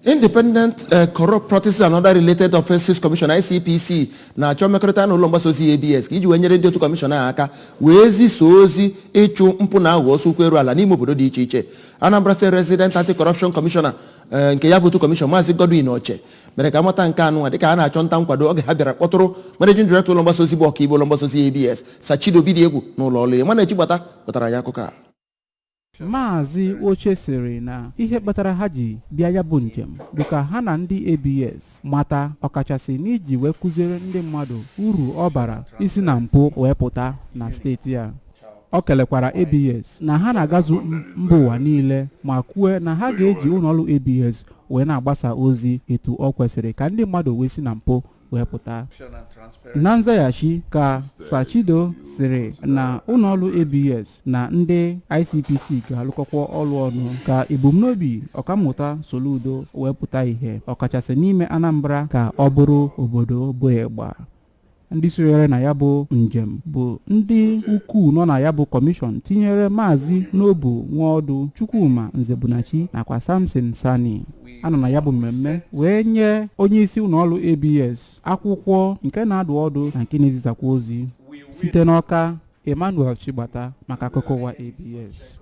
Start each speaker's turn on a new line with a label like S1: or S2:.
S1: Independent Corrupt Practices and Other Related Offences Commission, ICPC, na-achọ mmekọrịta na ụlọ mgbasa ozi ABS ka iji wee nyere ndị otu kọmishọn ahụ aka wee zisaa ozi ịchụ mpụ na aghụghọ ọsọ ukwu eru ala n'ime obodo dị iche iche. Anambra State Resident Anti-Corruption Commissioner nke ya bụ otu kọmishọn, Maazị Godwin Oche, mere ka amata nke anụnwa dịka a na-achọ nta nkwado oge ha bịara kpọtụrụ Managing Director ụlọ mgbasa ozi bụ ọkaibe ụlọ mgbasa ozi ABS, Sachido Obidiegwu, n'ụlọ ọrụ ya. Mana Echigbata pụtara ya akụkọ a.
S2: Maazị Oche sịrị na ihe kpatara ha ji bịa ya bụ njem bụ ka ha na ndị ABS mata, ọkachasị n'iji wee kụziere ndị mmadụ uru ọ bara isi na mpụ wee pụta na steeti a. Ọ kelekwara ABS na ha na-agazu mba ụwa niile, ma kwue na ha ga-eji ụlọọrụ ABS wee na-agbasa ozi etu ọ kwesịrị ka ndị mmadụ wee si na mpụ wee pụta. Na nzaghachi ka Sachido sịrị na ụlọọrụ ABS na ndị ICPC ga-alụkọkwa ọrụ ọnụ ka ebumnobi Ọkammụta Soludo wee pụta ìhè, ọkachasị n'ime Anambra ka ọ bụrụ obodo bụ ịgba. Ndị sonyere na ya bụ njem bụ ndị ukwu nọ na ya bụ kọmishọn, tinyere Maazị Nobu Nwaọdụ, Chukwuma Nzebunachi nakwa Samson Sani. A nọ na ya bụ mmemme wee nye onyeisi ụlọọrụ ABS akwụkwọ nke na-adụ ọdụ na nke na-ezisakwa ozi. Site n'Ọka, Emmanuel Chigbata maka akụkọ ụwa ABS.